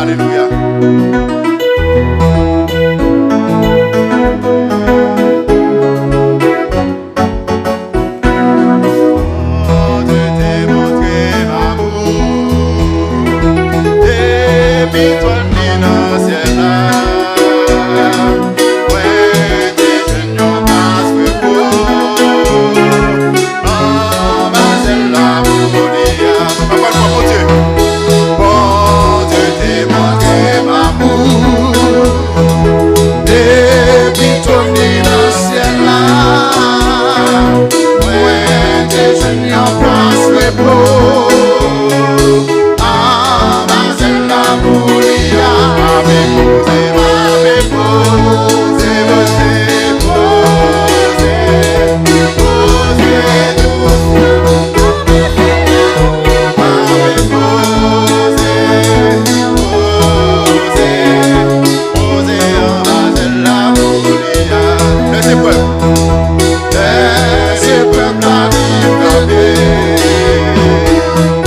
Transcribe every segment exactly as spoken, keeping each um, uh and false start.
Alelouya. Bondye te montre m amou depi twòn li nan syèl la. Mwen te jwenn yon plas repo anba zèl lamour li a. Ankò yon fwa, Bondye. Bondye te montre m amou depi twòn li nan syèl la. Mwen te jwenn yon plas repo anba zèl lamour li a. M ape poze, m ape poze, poze, poze, poze dousman. M ape poze, poze, poze anba zèl lamour li a. Lèzeprèv. Lèzeprèv lavi frape.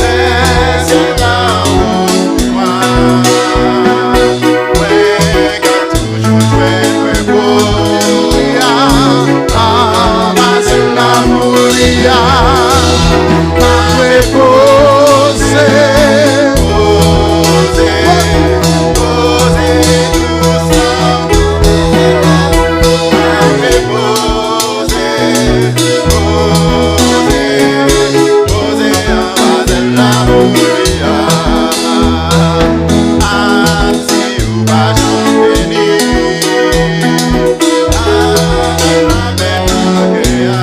Lèzeprèv la wont pou mwen. Mwen ka toujou jwenn repo a. Anba zèl lamour li a. M ap repoze. Poze, poze dousman. M ap repoze, poze, poze anba zèl lamour li a. Ann si ou pa janm fini. Ann lapè nan kè a.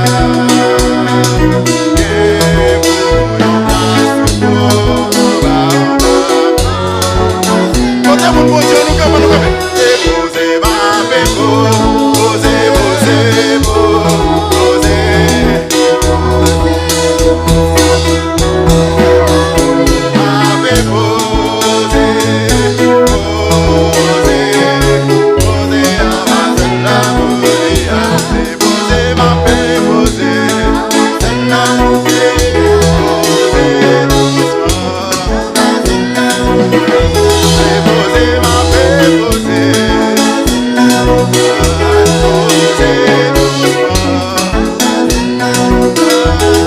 Gen pou ou yon plas pou ou anba, anba. Kote moun Bondye, nou kanpe, nou kanpe. Poze, m ape poze, poze, poze, poze. M ape poze, poze, poze anba zèl lamour li a. Poze, m ape poze, zèl lamour li a. Poze dousman. Poze, m ape poze. Poze dousman.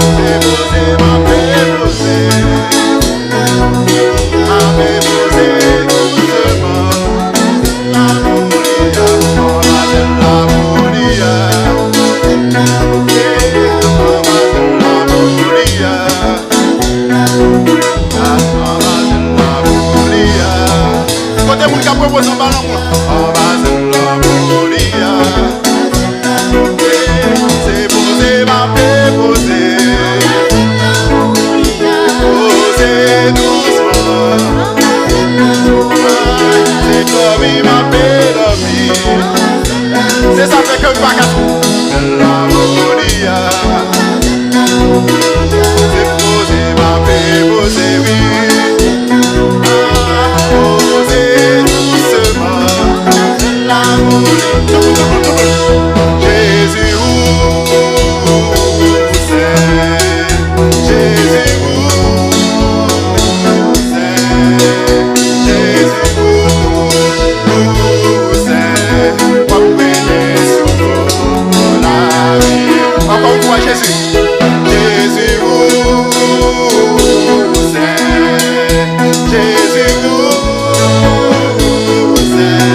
Poze, m ape poze. M ape poze dousman. Lamour li a, anba zèl lamour li a. Anba zèl lamour li a. Kote moun k ap repoze anba lanmou? Anba zèl lanmou li a. Se poze m ape poze. Poze dousman. Se dòmi m ape dòmi. Se sa fè ke m pa ka. Lanmou li a. Se poze m ape poze, wi. Poze dousman. Lanmou li. Jezi, ou sen. Jezi, ou sen. Jezi, ou, ou sen. W ap prene sou twòn lavi. Ankò yon fwa, Jezi. Jezi, ou sen. Jezi, ou sen.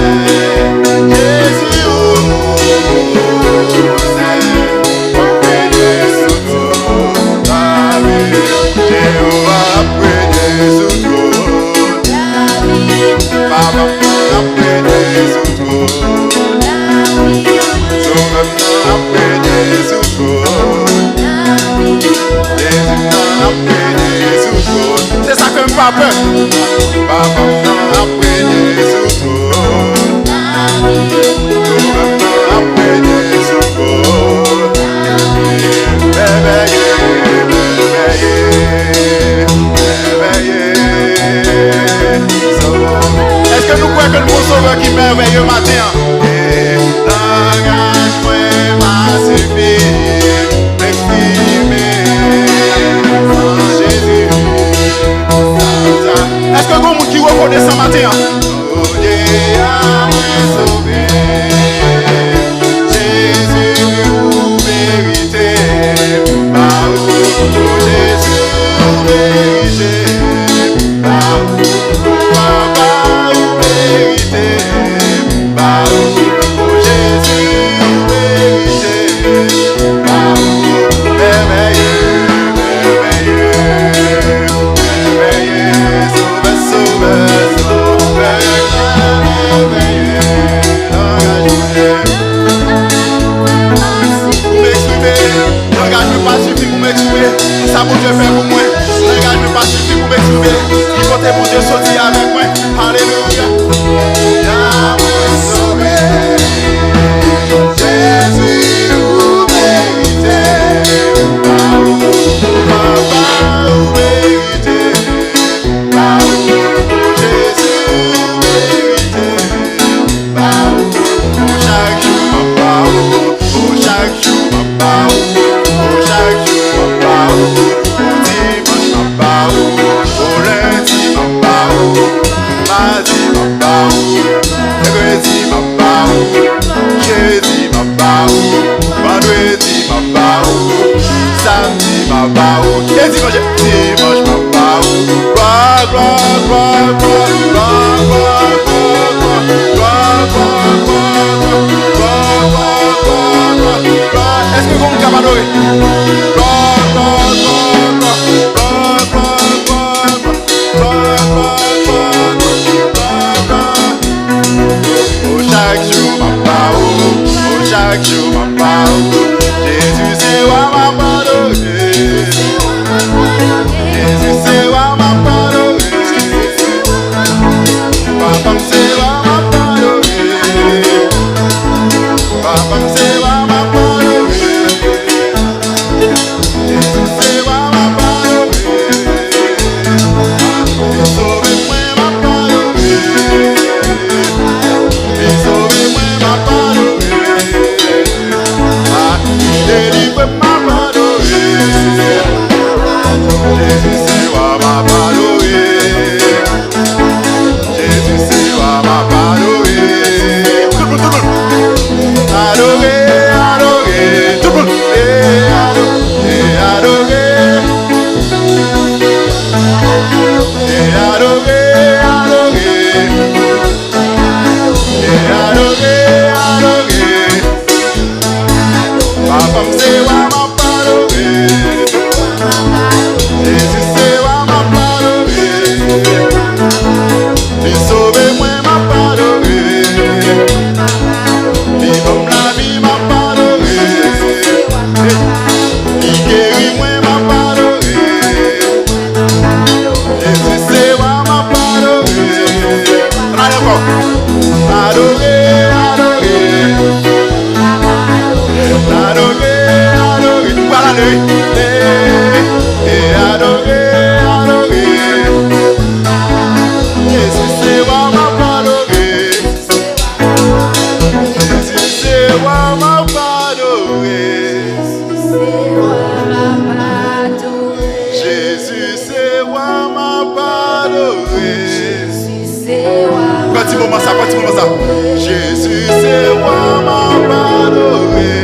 Jezi, ou sen. W ap prene sou twòn lavi. Jewova ap prene sou twòn. Papa m nan ap prene sou twòn. Sovè m nan ap prene sou twòn. Jezi m nan ap prene sou twòn. Se sa ke m pa pè. Papa m nan ap prene sou twòn. Sovè m nan ap prene sou twòn. Mèvèye, mèvèye, mèvèye. Èske nou kwè ke n gon Sovè ki mèvèye maten an? E langaj mwen pa sifi eksprime san Jezi. Èske gon moun ki wè Desann maten an. Odye a mwen sove. Jezi, ou merite. M ba ou, o Jezi, ou merite. M ba ou, papa, ou merite. M ba ou, o Jezi, ou merite. M ba ou, mèvèye, mèvèye. Mèvèye, sovè, sovè, sovè, mèvèye, langaj mwen. Pou m eksprime, langaj mwen pa sifi pou m eksprime sa Bondye fè pou mwen. Langaj mwen pa sifi pou m eksprime ki kote Bondye soti avèk mwen. Alelouya. Ya mwen sove. Jezi, ou merite. Papa, ou merite. Ba ou, Jezi, ou merite. Ba ou, chak jou m ap ba ou. Chak jou m ap ba ou. Chak jou m ap ba ou. Dimanch m ap ba ou. Lendi m ap ba ou. Madi m ap ba ou. Mèkredi m ap ba ou. Jedi m ap ba ou. Vandredi m ap ba ou. Samdi m ap ba ou. E dimanch, dimanch m ap ba ou. Glwa, glwa, glwa, glwa. Èske gon moun k ap adore? Glwa, glwa, glwa, glwa. Glwa, glwa, glwa, glwa. O, chak jou m ap ba ou, o, chak jou m ap ba ou. Jezi se wa m ap adore. Jezi se wa m ap adore. Papa m se wa m ap adore. Papa m se wa m ap adore. Jezi se wa m ap adore. Li sove mwen, m ap adore. Li sove mwen, m ap adore. Ah, li delivre m, m ap adore. Jezi se wa m ap adore. Jezi se wa m ap adore. Tout moun, tout moun. Adore, adore. Tout moun. E adore, e adore. E adore, adore. E adore, adore. Papa m se wa m ap adore. Jezi se wa m ap adore. Li sove mwen, m ap adore. Li ban m lavi, m ap adore. Li geri mwen, m ap adore. Jezi se wa m ap adore. Ann ale ankò. Adore, adore. Adore, adore. Ou pral ale, wi. E, e, adore, adore. Jezi se wa m ap adore. Jezi se wa m ap adore. Jezi se wa m ap adore. Pran ti moman sa, pran ti moman sa. Jezi se wa m ap adore.